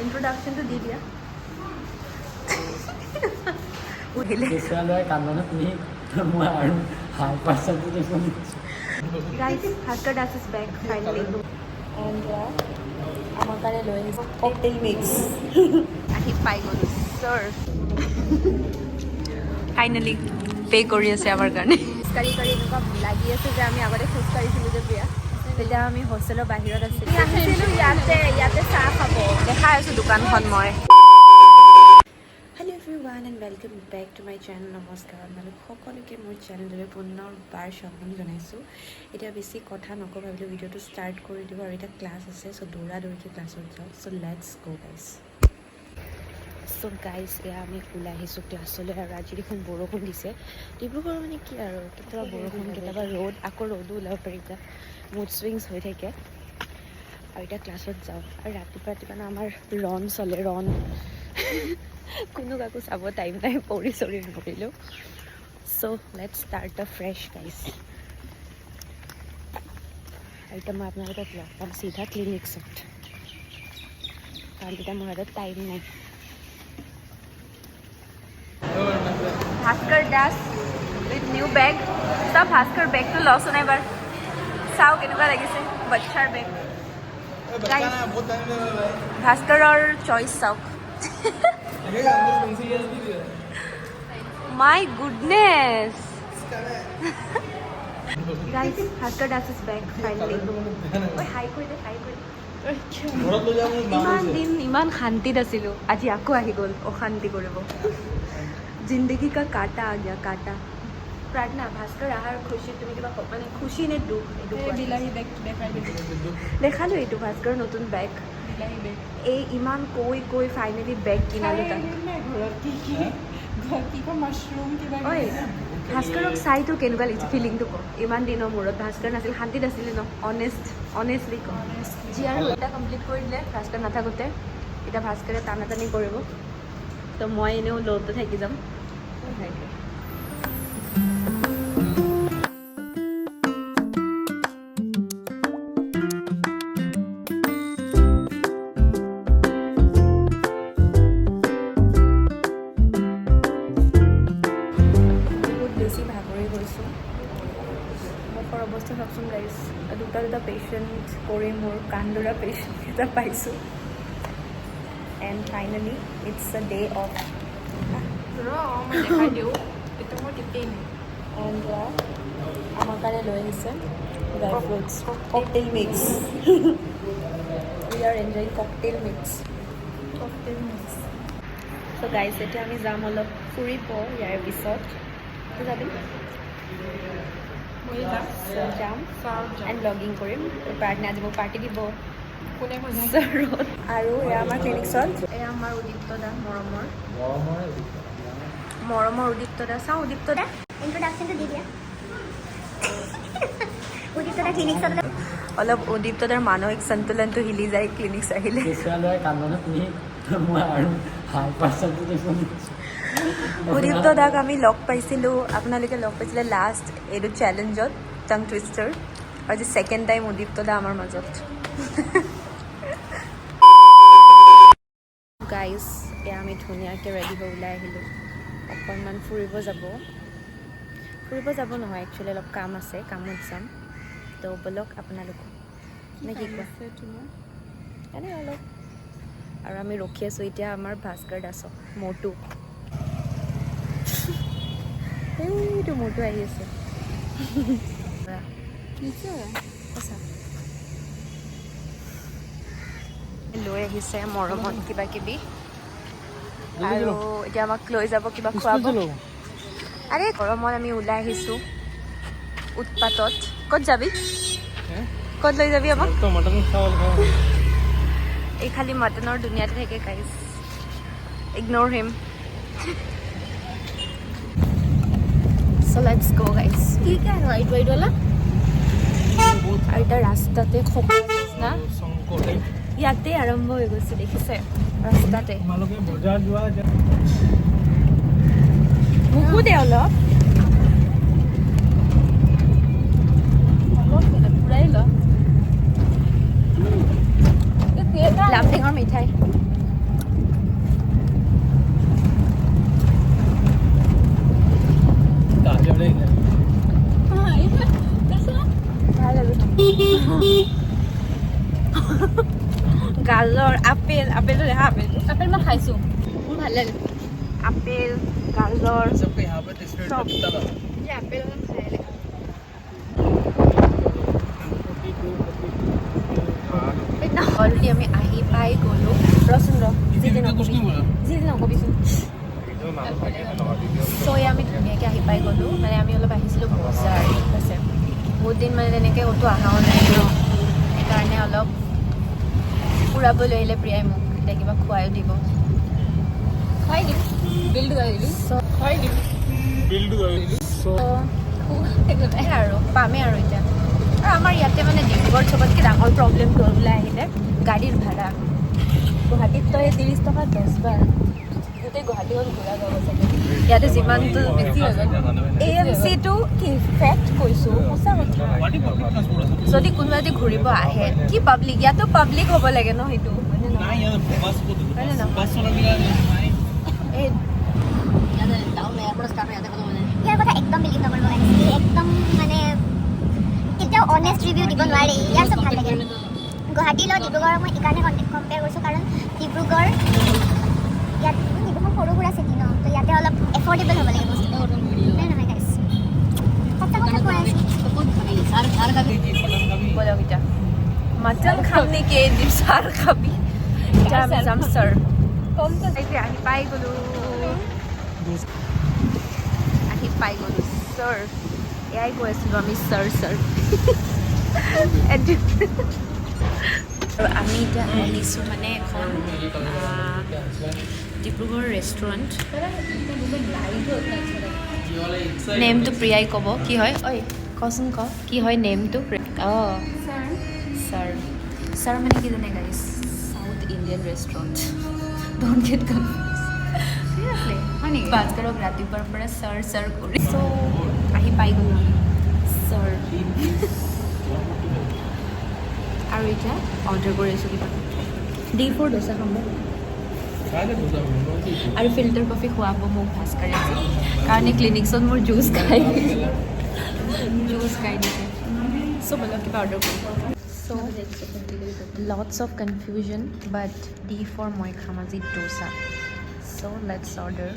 ইন্ট্ৰডাকশ্যনটো দি দিয়া। উঠিলে। কেঁচুৱা ল'ৰাই কান্দোনত শুনি মই আৰু হাই পাৰ্চেণ্টেজ শুনিছোঁ। Guys, Bhaskar Das is back finally. And আমাৰ কাৰণে লৈ আহিছে ককটেইল মিক্স। আহি পাই গ'লো ছাৰ। ফাইনেলি পে' কৰি আছে আমাৰ কাৰণে। খোজকাঢ়ি কাঢ়ি এনেকুৱা লাগি আছে যে আমি আগতে খোজকাঢ়িছিলোঁ যে প্ৰিয়া, তেতিয়া আমি হোষ্টেলৰ বাহিৰত আছিলোঁ, আহিছিলোঁ ইয়াতে ইয়াতে চাহ খাব। দেখাই আছোঁ দোকানখন মই। Hello everyone and welcome back to my channel. নমস্কাৰ আপোনালোক সকলোকে, মোৰ চেনেললৈ পুনৰবাৰ স্বাগতম জনাইছোঁ। এতিয়া বেছি কথা নকওঁ, ভাবিলোঁ ভিডিঅ'টো ষ্টাৰ্ট কৰি দিওঁ। আৰু এতিয়া ক্লাছ আছে, চ' দৌৰা দৌৰিকৈ ক্লাছত যাওঁ। So let's go, guys. So guys, এয়া আমি ওলাই আহিছোঁ ক্লাছলৈ। আৰু আজি দেখোন বৰষুণ দিছে। ডিব্ৰুগড় মানে কি আৰু, কেতিয়াবা বৰষুণ, কেতিয়াবা ৰ'দ, আকৌ ৰ'দো ওলাব পাৰি। এতিয়া মুড চুইংছ হৈ থাকে। আৰু এতিয়া ক্লাছত যাওঁ। আৰু ৰাতিপুৱা ৰাতিপুৱা ন আমাৰ ৰণ চলে, ৰণ। কোনো কাকো চাব টাইম নাই, পৰি চৰি নকৰিলেও। So let's start the fresh, guys. আৰু এতিয়া মই আপোনালোকক লগ পাম চিধা ক্লিনিক্সত, কাৰণ তেতিয়া মোৰ হাতত টাইম নাই। ভাস্কৰ দাস উইথ নিউ বেগ। চাওঁ, ভাস্কৰ বেগটো লচোন এবাৰ। চাওঁ কেনেকুৱা লাগিছে বাচ্ছাৰ বেগ। ভাস্কৰৰ চইচ চাওক। My goodness. Guys, Bhaskar Das is back finally. ঐ, হাই কৰি দে, হাই কৰি দে। ইমান দিন ইমান শান্তিত আছিলোঁ, আজি আকৌ আহি গ'ল অশান্তি কৰিব। जिंदगी का कांटा आ गया, कांटा। প্ৰাৰ্থনা, ভাস্কৰ অহাৰ খুচি তুমি কিবা মানে খুচি নে দুখ, এইটো কোৱা। বিলাহী বেগ দেখাই দিবি। দেখালোঁ, এইটো ভাস্কৰৰ নতুন বেগ। বিলাহী বেগ। এই ইমান কৈ কৈ ফাইনেলি বেগ কিনালোঁ তাক। নাই, ঘৰত কি কি, ঘৰত কি কয়, মাছৰুম কিবা। ঐ, ভাস্কৰক চাইতো কেনেকুৱা লাগিছে, ফিলিংটো ক। ইমান দিনৰ মূৰত ভাস্কৰ নাছিল, শান্তিত আছিলে ন? অনেষ্টলি ক। যি আৰু এটা কমপ্লিট কৰি দিলে ভাস্কৰ নাথাকোঁতে। এতিয়া ভাস্কৰে টানা টানি কৰিব, তো মই এনেও ল'তে থাকি যাম। সেইটোৱে। বহুত বেছি ভাগৰি গৈছোঁ। মুখৰ অৱস্থা চাওকচোন গাইজ। দুটা দুটা পেচেণ্ট কৰি মোৰ কান্দোৰা পেচেণ্ট এটা পাইছোঁ। And finally it's a day off. ৰ, মই দেখাই দিওঁ। এইটো মোৰ টিপেই নাই। এণ্ড আমাৰ কাৰণে লৈ আহিছে dry fruits cocktail mix. We are enjoying cocktail mix. Cocktail mix. So guys, এতিয়া আমি যাম অলপ ফুৰিব ইয়াৰ পিছত। তই যাবি? মই যাম। So, যাম। চাওঁ, যাম। এণ্ড ব্লগিং কৰিম। প্ৰাৰ্থনা আজি মোক পাৰ্টি দিব। কোনে বনাই? আৰু এয়া আমাৰ ক্লিনিকছত, এয়া আমাৰ উদীপ্ত দা, মৰমৰ মৰমৰে। মৰমৰ উদীপ্ত দা। চাওঁ উদীপ্ত দা। ইন্ট্ৰডাকশ্যনটো দি দিয়া, উদীপ্ত দা ক্লিনিক্সত। অলপ উদীপ্ত দাৰ মানসিক সন্তুলনটো হিলি যায় ক্লিনিক্স আহিলে। কেঁচুৱা ল'ৰাই কান্দোনত শুনি মই আৰু হাই পাৰ্চেণ্টেজ শুনিছোঁ। উদীপ্ত দাক আমি লগ পাইছিলোঁ, আপোনালোকে লগ পাইছিলে লাষ্ট এইটো চেলেঞ্জত, টাং টুইষ্টাৰ। আজি ছেকেণ্ড টাইম উদীপ্ত দা আমাৰ মাজত। গাইজ, এয়া আমি ধুনীয়াকৈ ৰেডি হৈ ওলাই আহিলোঁ। অকণমান ফুৰিব যাব, ফুৰিব যাব নহয়, একচুৱেলি অলপ কাম আছে, কামত যাম। তো ব'লক আপোনালোকো, নে কি কোৱা? এনেই অলপ। আৰু আমি ৰখি আছোঁ এতিয়া আমাৰ ভাস্কৰ দাসক, মটু। এইটো মটু আহি আছে। সঁচা লৈ আহিছে মৰমত কিবা কিবি। আৰু এতিয়া আমাক লৈ যাব, কিবা খুৱাব। আৰে, গৰমত আমি ওলাই আহিছোঁ উৎপাতত। ক'ত যাবি? ক'ত লৈ যাবি আমাক? এই খালি মটনৰ দুনিয়াতে থাকে। Guys, ignore him. So let's go, guys. কি কি হোৱাইট হোৱাইট वाला। আৰু এতিয়া ৰাস্তাতে খোপা নিচিনা ইয়াতে আৰম্ভ হৈ গৈছে, দেখিছে, ৰাস্তাতে। তোমালোকে বজাৰ যোৱা। মোকো দে অলপ। অলপ পুৰাই ল। লামডিঙৰ মিঠাই। গাজৰ, আপেল। আপেলটো দেখা, আপেলটো। আপেল মই খাইছোঁ, মোৰ ভাল লাগে। আপেল, গাজৰ চব। আপেল অলপ খাই দেখা। অলৰেডি আমি আহি পাই গ'লোঁ। ৰচোন ৰ, যি দি নকবি, যি দি নকবিচোন। চ' আমি ধুনীয়াকৈ আহি পাই গ'লোঁ। মানে আমি অলপ আহিছিলোঁ বজাৰ, ঠিক আছে? বহুত দিন মানে তেনেকৈ ক'তো অহাও নাই ন, সেইকাৰণে অলপ ফুৰাব লৈ আহিলে প্ৰিয়াই মোক। এতিয়া কিবা খুৱাইও দিব। খুৱাই দিম, বিলটো গাই দিবি, খুৱাই দিম। চ' আৰু পামেই আৰু এতিয়া। আৰু আমাৰ ইয়াতে মানে ডিব্ৰুগড় চবতকৈ ডাঙৰ প্ৰব্লেমটো হ'ল ওলাই আহিলে গাড়ীৰ ভাড়া। গুৱাহাটীত তই 30 টকা 10 বাৰ গোটেই গুৱাহাটীখন ঘূৰা যাব চাগে। ইয়াতে যিমানটো বেছি হৈ গ'ল। এ এম চিটো কি ফেক্ট কৈছোঁ, সঁচা কথা। যদি কোনোবা যদি ঘূৰিব আহে, কি পাব্লিক, ইয়াতো পাব্লিক হ'ব লাগে ন সেইটো, হয়নে নহয়? হয়নে নহয়? এই ইয়াৰ কথা একদম বিলিভ নকৰিব গাইছ। একদম মানে কেতিয়াও অনেষ্ট ৰিভিউ দিব নোৱাৰে। ইয়াৰ চব ভাল লাগে। গুৱাহাটীৰ লগত ডিব্ৰুগড়ক মই এইকাৰণে কম্পেয়াৰ কৰিছোঁ, কাৰণ ডিব্ৰুগড় ইয়াত ডিব্ৰুগড় সৰু সুৰা চিটি ন, তো ইয়াতে অলপ এফৰ্ডেবল হ'ব লাগে বস্তুটো, হয় নহয় গাইছ? সঁচা কথা কৈ আছোঁ। ব'লক, এতিয়া মাটন খাম নেকি? এদিন চাৰ খাবি। এতিয়া আমি যাম ছাৰ। এতিয়া আহি পাই গ'লোঁ, আহি পাই গ'লোঁ ছাৰ। এয়াই কৈ আছিলোঁ আমি, ছাৰ ছাৰ। আৰু আমি এতিয়া আহিছোঁ মানে এখন ডিব্ৰুগড় ৰেষ্টুৰেণ্ট। নেমটো প্ৰিয়াই ক'ব কি হয়। ঐ কচোন, ক কি হয় নেমটো? অঁ, ছাৰ। ছাৰ মানে কি জানে guys? South Indian restaurant. Don't get confuse. হয় নেকি? ভাস্কৰক ৰাতিপুৱাৰ পৰা ছাৰ ছাৰ কৰি। চ' আহি পাই গ'লোঁ আমি ছাৰ। আৰু এতিয়া অৰ্ডাৰ কৰি আছোঁ কিবা। ডি ফ'ৰ দোচা খাম আৰু ফিল্টাৰ কফি খুৱাব মোক ভাস্কৰে আজি, কাৰণ এই ক্লিনিক্সত মোৰ জুচ খাই দিছে। চ' ব'লক, কিবা অৰ্ডাৰ কৰোঁ। So lots of confusion, but D for মই খাম আজি ডোচা। চ' let's order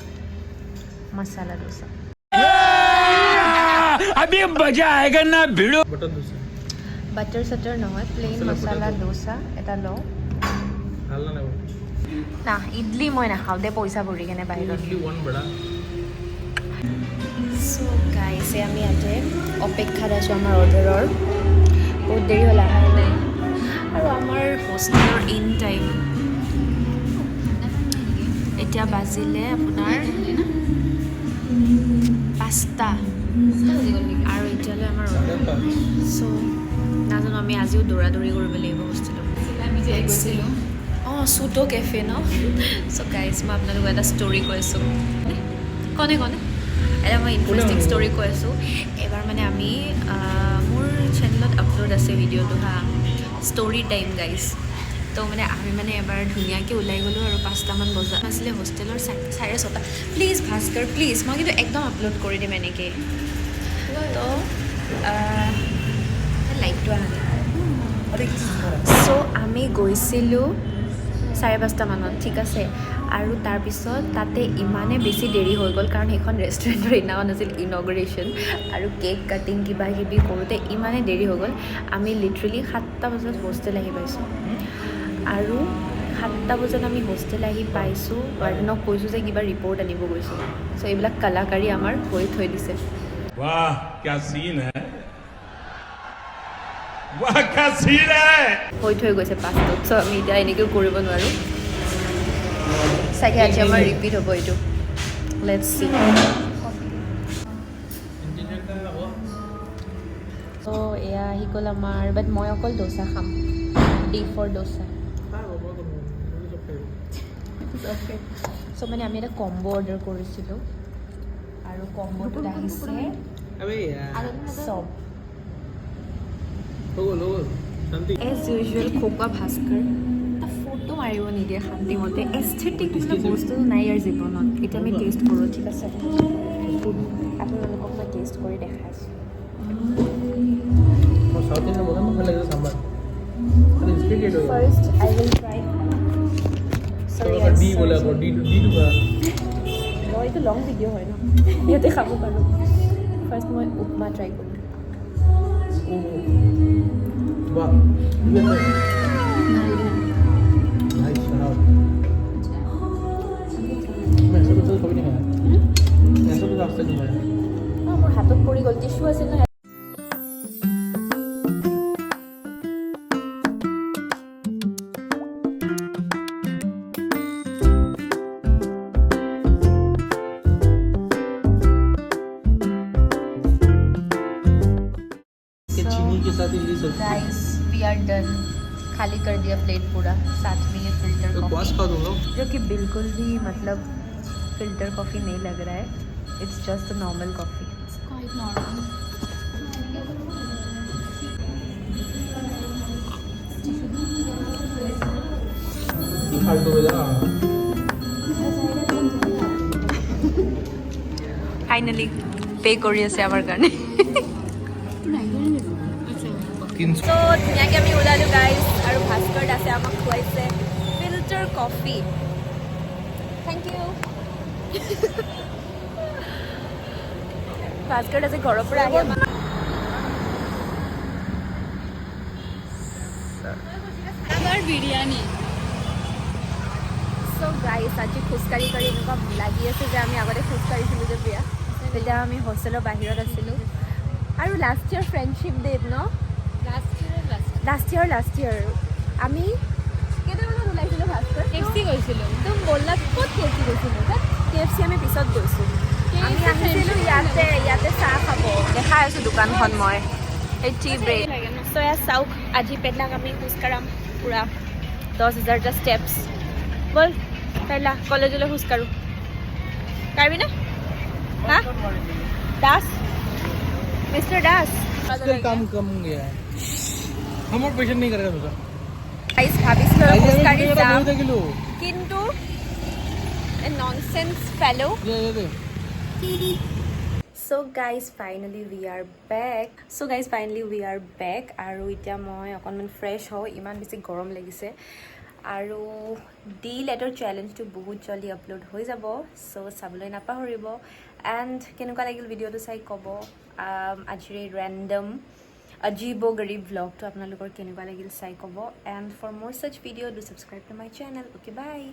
masala dosa. अभी मजा आएगा ना भिड़ो। বাটাৰ চাটাৰ নহয়, প্লেইন মছলা ডোচা এটা লওঁ না। ইডলি মই নাখাওঁ দে, পইচা ভৰি কেনে বাহিৰত। চ' গাইছে, আমি ইয়াতে অপেক্ষাত আছোঁ আমাৰ অৰ্ডাৰৰ। বহুত দেৰি হ'ল, অহাই নাই। আৰু আমাৰ হোষ্টেলৰ ইন টাইম এতিয়া বাজিলে আপোনাৰ 5টা আৰু এতিয়ালৈ আমাৰ অৰ্ডাৰ। চ' নাজানো, আমি আজিও দৌৰা দৌৰি কৰিব লাগিব হোষ্টেলত। আমি যে গৈছিলোঁ। অঁ, চুটো কেফে ন। চ' গাইজ, মই আপোনালোকক এটা ষ্টৰি কৈ আছোঁ। কনে কনে এটা মই ইণ্টাৰেষ্টিং ষ্টৰি কৈ আছোঁ। এবাৰ মানে আমি মোৰ চেনেলত আপলোড আছে ভিডিঅ'টো, হা, ষ্টৰি টাইম গাইজ। তো মানে আমি মানে এবাৰ ধুনীয়াকৈ ওলাই গ'লোঁ আৰু 5টামান বজাত আছিলে, হোষ্টেলৰ 6:30। প্লিজ ভাস্কৰ, প্লিজ, মই কিন্তু একদম আপলোড কৰি দিম এনেকেই। তো লাইটটো অহা নাই। চ' আমি গৈছিলোঁ 5:30মানত, ঠিক আছে? আৰু তাৰপিছত তাতে ইমানে বেছি দেৰি হৈ গ'ল, কাৰণ সেইখন ৰেষ্টুৰেণ্টৰ সেইদিনাখন আছিল ইনঅগাৰেশ্যন আৰু কেক কাটিং কিবা কিবি কৰোঁতে ইমানে দেৰি হৈ গ'ল। আমি লিটাৰেলি 7টা বজাত হোষ্টেল আহি পাইছোঁ। আৰু 7টা বজাত আমি হোষ্টেল আহি পাইছোঁ, ৱাৰ্ডেনক কৈছোঁ যে কিবা ৰিপৰ্ট আনিব গৈছোঁ। চ' এইবিলাক কলাকাৰী আমাৰ হৈ থৈ দিছে। वाह, क्या सीन है! वाह, क्या सीन है! হৈ থৈ গৈছে পাছটোত। চ' আমি এতিয়া এনেকৈও কৰিব নোৱাৰোঁ চাগে। আজি আমাৰ ৰিপিট হ'ব এইটো, let's C. চ' এয়া আহি গ'ল আমাৰ, বাট মই অকল দোচা খাম, ডি ফৰ দোচা। চ' মানে আমি এটা কম্ব' অৰ্ডাৰ কৰিছিলোঁ আৰু কম্ব'টোত আহিছে চব। এজ ইউজুৱেল খোকা ভাস্কৰ এটা ফটো মাৰিব নিদিয়ে শান্তিমতে। এস্থেটিক বোলা বস্তুটো নাই ইয়াৰ জীৱনত। এতিয়া আমি টেষ্ট কৰোঁ, ঠিক আছে? আপোনালোকক মই টেষ্ট কৰি দেখাইছোঁ। South Indian बोला, ভাল লাগিছে sambar. First I will try. D বোলে আকৌ ডি ডিটো কৰা। মই এইটো লং ভিডিঅ' হয় ন, ইয়াতে খাব পাৰোঁ। ফাৰ্ষ্ট মই উপমা ট্ৰাই কৰিম। বাহ, भाई साहब, मैं ऐसा तो कभी नहीं खाया, ऐसा तो आज तक नहीं खाया। অঁ, মোৰ হাতত পৰি গ'ল, টিচু আছিল ন। कि चीनी के साथ ये सब। Guys, we are done. खाली कर दिया प्लेट पूरा। साथ में ये फिल्टर तो कॉफ़ी, खा दूंगा, जो कि बिल्कुल भी मतलब फिल्टर कॉफ़ी नहीं लग रहा है। It's just a normal coffee. Quite normal. फालतू हो जा। ফাইনেলি পে' কৰি আছে আমাৰ কাৰণে। 300। ত' ধুনীয়াকৈ আমি ওলালোঁ গাইজ, আৰু ভাস্কৰ দাসে আমাক খুৱাইছে filter coffee. Thank U. Bhaskar দাসে ঘৰৰ পৰা আহি আমাক বিৰিয়ানী। চ' গাইজ, আজি খোজকাঢ়ি কাঢ়ি এনেকুৱা লাগি আছে যে আমি আগতে খোজকাঢ়িছিলোঁ যে প্ৰিয়া, তেতিয়া আমি হোষ্টেলৰ বাহিৰত আছিলোঁ আৰু লাষ্ট ইয়েৰ ফ্ৰেণ্ডশ্বিপ ডেত ন? Last year, last last year আমি কেইটা বজাত ওলাইছিলোঁ, ভাস্কৰ? কে এফ চি গৈছিলোঁ। একদম বল্লা, ক'ত কে এফ চি গৈছিলোঁ? কে এফ চি আমি পিছত গৈছোঁ। আমি আহিছিলোঁ ইয়াতে চাহ খাব। দেখাই আছোঁ দোকানখন মই, এই টি ব্ৰেক। চ' ইয়াত চাওক, আজি পেলাক আমি খোজকাঢ়াম পূৰা 10,000টা ষ্টেপছ। ব'ল পেলা, কলেজলৈ খোজকাঢ়োঁ। পাৰিবিনে? হা দাস, মিষ্টাৰ দাস? इसका काम कम गया है, हम और पेशेंट नहीं करेगा दूसरा। গাইজ, ভাবিছিলোঁ আৰু খোজকাঢ়ি যাম, থাকিলো। কিন্তু nonsense fellow. De. So guys, finally we are back. So guys, finally we are back. আৰু এতিয়া মই অকণমান ফ্ৰেছ হওঁ, ইমান বেছি গৰম লাগিছে। আৰু ডি লেটাৰ চেলেঞ্জটো বহুত জল্দি আপলোড হৈ যাব, চ' চাবলৈ নাপাহৰিব। এণ্ড কেনেকুৱা লাগিল ভিডিঅ'টো চাই ক'ব। আজিৰ এই ৰেণ্ডম अजीबो गरीब ভ্লগটো আপোনালোকৰ কেনেকুৱা লাগিল চাই ক'ব। And for more such video, do subscribe to my channel. Okay, bye.